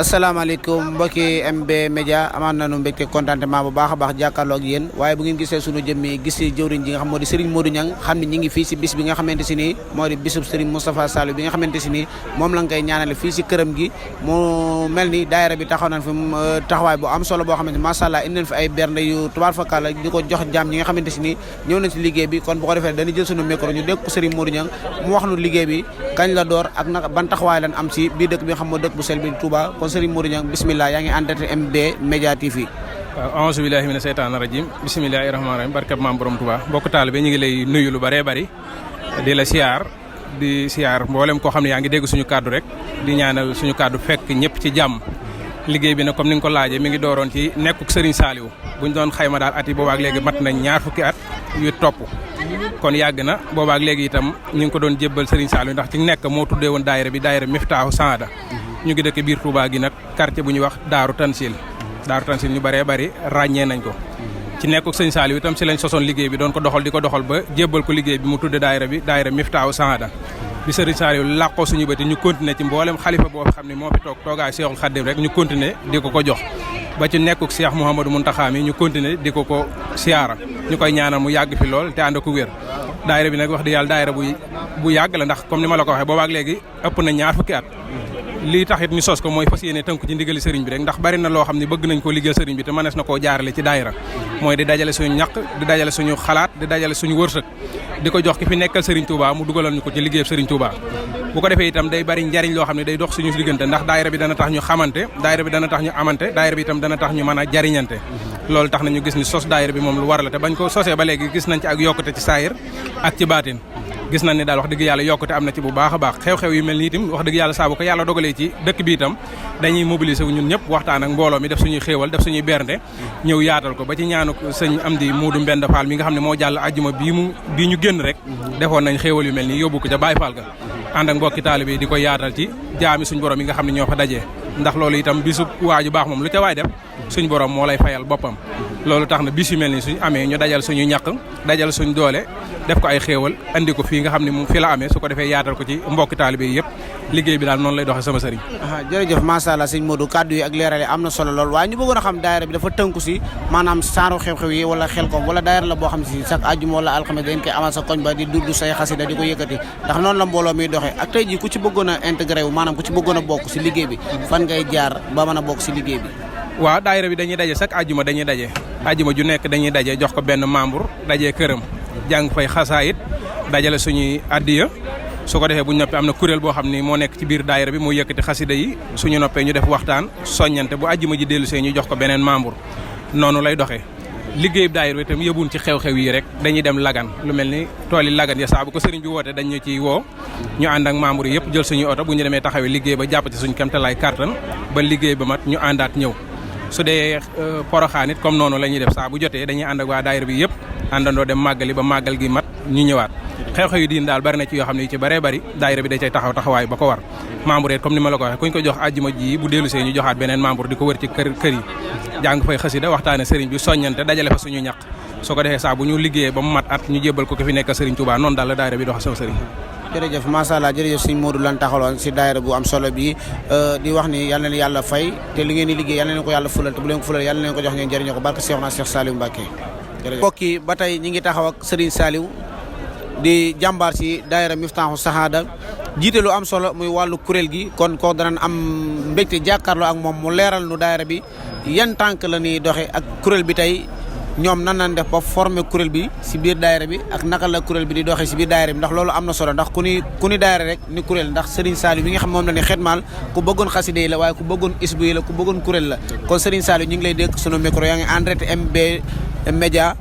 asalaamaaleykum mbokki MB Média amaan nañu mbégte contentement bu baax a baax jàkkaarloo ak yéen waaye bu ngeen gisee sunu jëmmi gis si jëwriñ ji nga xam moo di Serigne Modou Niang xam ne ñi ngi fii si bis bi nga xamante si nii moo di bisub Serigne Moustapha Saliou bi nga xamante si nii moom la nga koy ñaanale fii si këram gi mu mel ni daayira bi taxaw nañ fi taxawaay bu am solo boo xamante macha allah indi nañ fi ay bernde yu tubaar fakkaala di ko jox jàmm ñi nga xamante si nii ñëw nañ si liggéey bi kon bu ko defee dañuy jël sunu micro ñu dégg ko Serigne Modou Niang mu wax nu liggéey bi kañ la door ak nag ban taxawaay lañ am si biir dëkk bi nga xam moo dëkk bu sel bi Touba kon Serigne Modou Niang bismillah yaa ngi en direct MB Média TV. waaw a'uuzu billaahi mina seytaani rajiim bismillaahi rahmaani rahiim barkab maam borom Touba mbokk taalibe ñu ngi lay nuyu lu bëree bëri di la siyaar di siyaar mboolem koo xam ne yaa ngi dégg suñu kàddu rek di ñaanal suñu kàddu fekk ñëpp ci jàmm. liggéey bi nag comme ni nga ko laajee mi ngi dooroon ci nekkuk Serigne Saliou buñ doon xayma daal at yi boobaak léegi mat nañ ñaar fukki at yu topp kon yàgg na boobaak léegi itam ñu ngi ko doon jébbal Serigne Saliou ndax ci nekk moo tuddee woon daayira bi daayira Miftaahu Saada ñu ngi dëkk biir Touba gi nag quartier bu ñuy wax Daaru Tansil ñu bëree bëri ràññee nañ ko ci nekkuk Serigne Saliou itam si lañ sosoon liggéey bi doon ko doxal di ko doxal ba jébbal ko liggéey bi mu tudde daayira bi daayira Miftaahu Saada bi Serigne Saliou làqoo suñu bëti ñu continuer ci mboolem xalifa boo xam ne moo fi toog toogaay Seexul Xaddim rek ñu continuer di ko jox ba ci nekkuk Cheikh Mouhamadou Mountakha mi ñu continuer di ko siyaara ñu koy ñaanal mu yàgg fi lool te ànd ko wér daayira bi nag wax di yàlla daayira bu yàgg la ndax comme ni ma la ko waxee boobaak léegi ëpp na ñaar fukki at lii taxit ñu sos ko mooy fas yéene tënku ci ndigali sëriñ bi rek ndax bari na loo xam ne bëgg nañ ko liggéeyal sëriñ bi te mënees na koo jaarale ci daayira mooy di dajale suñu ñaq di dajale suñu xalaat di dajale suñu wërsëg di ko jox ki fi nekkal sëriñ Touba mu dugalal ñu ko ci liggéeyam sëriñ Touba bu ko defee itam day bari njariñ loo xam ne day dox suñu diggante ndax daayira bi dana tax ñu xamante daayira bi dana tax ñu amante daayira bi itam dana tax ñu mën a jariñante loolu tax na ñu gis ni sos daayira bi moom lu war la te bañ ko sosee ba léegi gis nañ ci ak yokkute ci saayir ak ci baatin gis nañ ne daal wax dëgg yàlla yokkute am na ci bu baax a baax xew-xew yu mel nii itam wax dëgg yàlla saa bu ko yàlla dogalee ci dëkk bi itam dañuy mobiliser wu ñun ñëpp waxtaan ak mbooloo mi def suñuy xéewal def suñuy bernde ñëw yaatal ko ba ci ñaanu sëñ Amdi Muudu Mbend Fall mi nga xam ne moo jàll ajjuma bii ñu génn rek defoon nañ xéewal yu mel nii yóbbu ko ca Baay Fall ga ànd ak mbokki taalibe di ko yaatal ci jaami suñu borom yi nga xam ne ñoo fa dajee ndax loolu itam bisu waaju baax moom lu ca waay def suñu borom moo lay fayal boppam loolu tax na bis yu mel ni suñu amee ñu dajal suñu ñàq dajal suñu doole def ko ay xéewal andi ko fii nga xam ne moom fi la amee su ko defee yaatal ko ci mbokki taalibe yi yëpp liggéey bi daal noonu lay doxee sama sëriñ jërëjëf macha allah sëñ Modou kaddu yi ak leeral yi am na solo lool waaye ñu bëggoon a xam daayira bi dafa tënku si maanaam saaru xew-xew yi wala xel kom wala daayira la boo xam si chaque àjjuma wala alxames dañ koy amal sa koñ ba di durdu say xasida di ko yëkkati ndax noonu la mbooloo miy doxee ak tey jii ku ci bëggoon a intégré wu maanaam ku ci bëggoon a bokk si liggéey bi fan ngay jaar ba mën a bokk si liggéey bi waaw daayira bi dañuy daje chaque àjjuma dañuy daje àjjuma ju nekk dañuy daje jox ko benn membre dajee këram jàng fay xasaayit dajale suñuy addiya su ko defee bu ñu noppee am na kuréel boo xam ni moo nekk ci biir daayira bi moo yëkkati xasida yi suñu noppee ñu def waxtaan soññante bu àjjuma ji dellu see ñu jox ko beneen membre noonu lay doxee liggéey daayira bi itam yëbuun ci xew-xew yi rek dañuy dem lagan lu mel ni tool yi lagan ya saa bu ko sëriñ bi woote dañ ñu ciy woo ñu ànd ak membre yi yëpp jël suñuy oto bu ñu demee taxawee liggéey ba jàpp ci suñu kemtalaay kartan ba liggéey ba mat ñu àndaat ñëw su dee poroxaan it comme noonu la ñuy def saa bu jotee dañuy ànd ak waa daayira bi yëpp àndandoo dem màggali ba màggal gi mat ñu ñëwaat xew-xew yi diin daal bari na ci yoo xam ne yu ci bëree bëri daayira bi da cay taxawaay ba ko war membre yi comme ni ma la ko waxee kuñ ko jox àjjuma ji bu dellu see ñu joxaat beneen membre di ko wër ci kër yi jàng fay xasida waxtaane sëriñ bi soññante dajale fa suñu ñaq soo ko defee saa bu ñu liggéeyee ba mu mat at ñu jébbal ko fi nekk sëriñ Touba noonu daal la daayira bi dox sama sëriñ jërëjëf macha allah jërëjëf sëñ Modou lan taxaloon si daayira bu am solo bi di wax ni yal na leen yàlla fay te li ngeen di liggéey yal na leen ko yàlla fulal te bu leen ko fulal yal na leen ko jox ngeen jëriñoo ko barke Cheikh na Cheikh Saliou Mbacké mbokk yi ba tey ñi ngi taxaw ak Serigne Saliou di jàmbaar si daayira Miftaahu Saada jiite lu am solo muy wàllu kuréel gi kon ko danañ am mbégte jàkkaarloo ak moom mu leeral nu daayira bi yan tànk la ñuy doxe ak kuréel bi tey ñoom nan nañ def ba former kuréel bi si biir daayira bi ak naka la kuréel bi di doxee si biir daayira bi ndax loolu am na solo ndax ku ni daayira rek ni kuréel ndax Serigne Saliou bi nga xam moom la ni xetmaal ku bëggoon xaside yi la waaye ku bëggoon isbu yi la ku bëggoon kuréel la kon Serigne Saliou ñu ngi lay dégg sunu micro yaa ngi en direct MB Média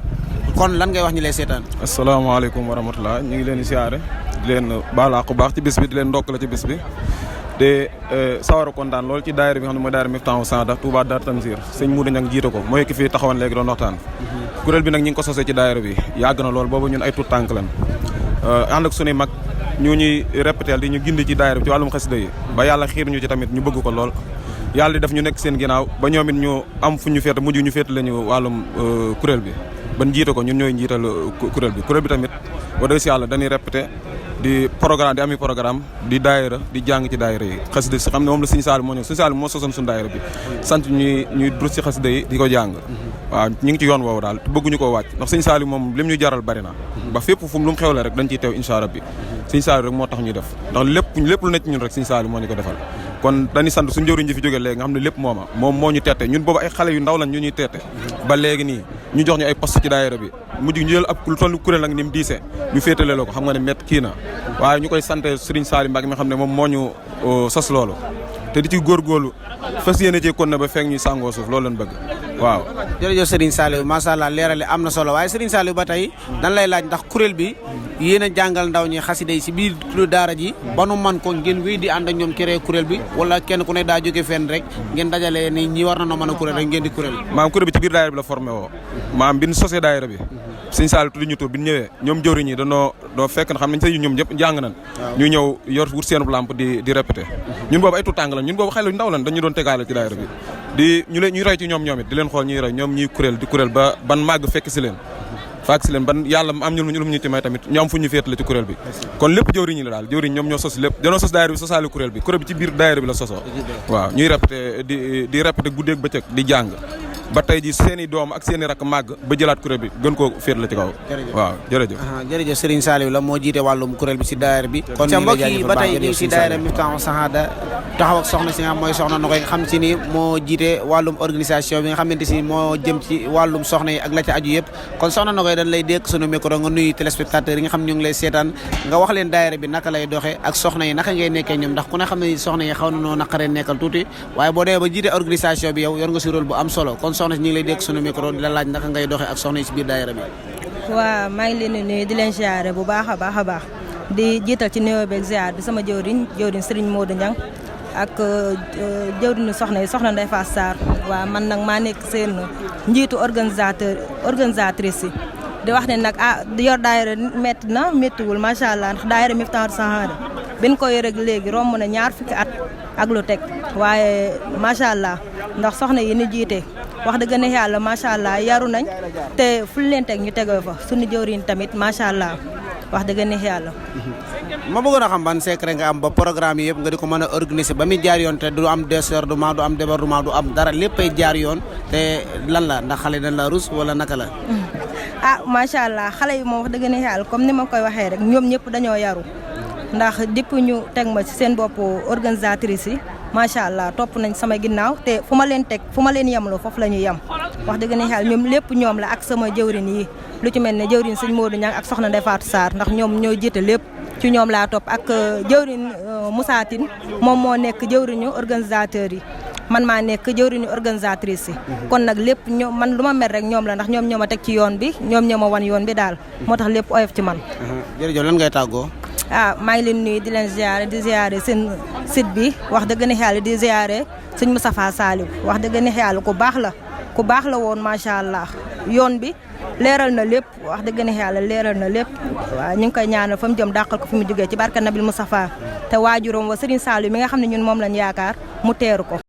kon lan ngay wax ñi lay seetaan asalaamaaleykum wa rahmatulah ñu ngi leen di siyaare di leen baalaa ku baax ci bis bi di leen ndokk la ci bis bi de sawar a kontaan loolu ci daayira bi nga xam ne mooy daayira Miftaahu Saada Touba Darou Tanzir sëñ Modou Niang jiite ko mooy ki fi taxawoon léegi doon waxtaan kuréel bi nag ñi ngi ko sosee ci daayira bi yàgg na lool boobu ñun ay tuut tànk lan ànd ak sunuy mag ñu ñuy répéteel di ñu gindi ci daayira bi ci wàllum xasida yi ba yàlla xiir ñu ci tamit ñu bëgg ko lool yàlla di def ñu nekk seen ginnaaw ba ñoom it ñu am fu ñu féete mujj ñu féete lañu wàllum kuréel bi ban jiite ko ñun ñooy njiital kuréel bi tamit wa dëgg si yàlla dañuy répété di programme di ami programme di daayira di jàng ci daayira yi xasida si xam ne moom la Sëñ Saliou moo ñëw Sëñ Saliou moo sosoon suñu daayira bi sant ñuy durus ci xasida yi di ko jàng waaw ñu ngi ci yoon woowu daal te bëgguñu koo wàcc ndax Sëñ Saliou moom lim ñu jaral bari na ba fépp fu mu lu mu xewle rek dañ ciy teew incha rabbi Sëñ Saliou rek moo tax ñuy def ndax lépp lu nekk ñun rek Sëñ Saliou moo ñu ko defal kon dañuy sant suñu njëriñ ji fi jógee léegi nga xam ne lépp moom moo ñu teete ñun boobu ay xale yu ndaw lañ ñu ñuy teete ba léegi nii ñu jox ñu ay poste ci daayira bi mujj ñu jël ab lu toll kuréel nag ni mu diisee ñu féetale la ko xam nga ne met kii na waaye ñu koy sant Serigne Saliou Mbacke mi xam ne moom moo ñu sos loolu te di ci góorgóorlu fas yéene ci kon na ba fekk ñuy sàngoo suuf loolu lañ bëgg waaw. jërëjëf Serigne Saliou macha allah leerale am na solo waaye Serigne Saliou ba tey dan lay laaj ndax kuréel bi yéen a jàngal ndaw ñi xasida yi si biir daara ji ba nu man ko ngeen wéy di ànd ak ñoom créé kuréel bi wala kenn ku ne daa jóge fenn rek ngeen dajale ni ñi war na noo mën a kuréel rek ngeen di kuréel. maam kuréel bi ci biir daayira bi la formé woo maam bi ñu sosee daayira bi Sëñ Saliou tudd ñu tur bi ñu ñëwee ñoom jëwriñ ñi doo fekk na xam nañ say ñoom ñëpp jàng nañ ñu ñëw yor wut seen lampe di répété ñun boobu ay tuutàng lañ ñun boobu xale yu ndaw lañ dañu doon tegaale ci daayira bi ñuy roy ci ñoom it di leen xool ñuy roy ñoom ñuy kuréel ba ban màgg fekk si leen ban yàlla am ñu lu ñu ci may tamit ñu am fu ñu féetale ci kuréel bi kon lépp jëwriñ ñi la daal jëwriñ ñoom ñoo sos lépp danoo sos daayira bi sosaale kuréel bi ci biir daayira bi la sosoo waaw ñuy répété di répété guddeeg bëccëg di jàng ba tey ji seen i doom ak seen i rakk màgg ba jëlaat kuréel bi gën koo féet la ci kaw waaw jërëjëf Serigne Saliou la moo jiite wàllum kuréel bi si daayira bi kon mbokk yi ba tey ñu si daayira Miftahoul Sahada taxaw ak soxna si nga xam mooy soxna Nogoy nga xam si ni moo jiite wàllum organisation bi nga xamante si moo jëm ci wàllum soxna yi ak la ca aju yëpp kon soxna Nogoy dañ lay dékk sunu micro nga nuyu téléspectateurs yi nga xam ñu ngi lay seetaan nga wax leen daayira bi naka lay doxee ak soxna yi naka ngay nekkee ñoom ndax ku ne xam ne soxna yi xaw na noo naqaree nekkal tuuti waaye boo demee ba jiite organisation bi yow yor nga si rôle bu am solo kon soxna si ñu ngi lay dégg sunu micro di la laaj naka ngay doxee ak soxna yi si biir daayira bi. waaw maa ngi leen di nuyu di leen ziare bu baax a baax di jiital ci nuyoo beeg ziar bi sama jëwriñ Serigne Modou Niang ak jëwriñu soxna yi soxna Ndeye Fass Sarr waaw man nag maa nekk seen njiitu organisatrice yi di wax ne nag di yor daayira méttiwul macha allah ndax daayira Miftahoul Sahada bin ko yor rek léegi romb na 20 fukki at ak lu teg waaye macha allah ndax soxna yi ni jiite wax dëgg ne yàlla macha allah yaru nañ te fu leen teg ñu tegoo fa suñu jëwriñ tamit macha allah wax dëgg ne yàlla. ma bëggoon a xam ban secret nga am ba programme yi yëpp nga di ko mën a organiser ba muy jaar yoon te du am désordre du am débordement du am dara léppay jaar yoon te lan la ndax xale dañ la rus wala naka la. macha allah xale yi moom wax dëgg ne yàlla comme ni ma koy waxee rek ñoom ñëpp dañoo yaru ndax depuis ñu teg ma ci seen bopp organisatrice yi. macha allah topp nañ sama ginnaaw te fu ma leen yemloo foofu la ñuy yem wax dëgg ne xel ñoom lépp ñoom la ak sama jëwrin yi lu ci mel ne jëwrin sëñ Modou Niang ak soxna Ndeye Fatou Sarr ndax ñoom ñoo jiite lépp ci ñoom laa topp ak jëwrin Moussa Tine moom moo nekk jëwriñu organisateur yi man maa nekk jëwriñu organisatrice yi kon nag lépp ñoom man lu ma mel rek ñoom la ndax ñoom ñoo ma teg ci yoon bi ñoom ñoo ma wan yoon bi daal moo tax lépp oyof ci man. jërëjëf lan ngay tàggoo. maa ngi leen nuyu di leen ziare seen site bi wax dëgg ne yàlla di ziare sëñ Moustapha Saliou wax dëgg ne yàlla ku baax la woon macha allah yoon bi leeral na lépp wax dëgg ne yàlla leeral na lépp waaw ñu ngi koy ñaanal fa mu jëm dàqal ko fi mu jógee ci barka Nabil Moustapha te waajuram wa Serigne Saliou mi nga xam ne ñun moom lañ yaakaar mu teeru ko.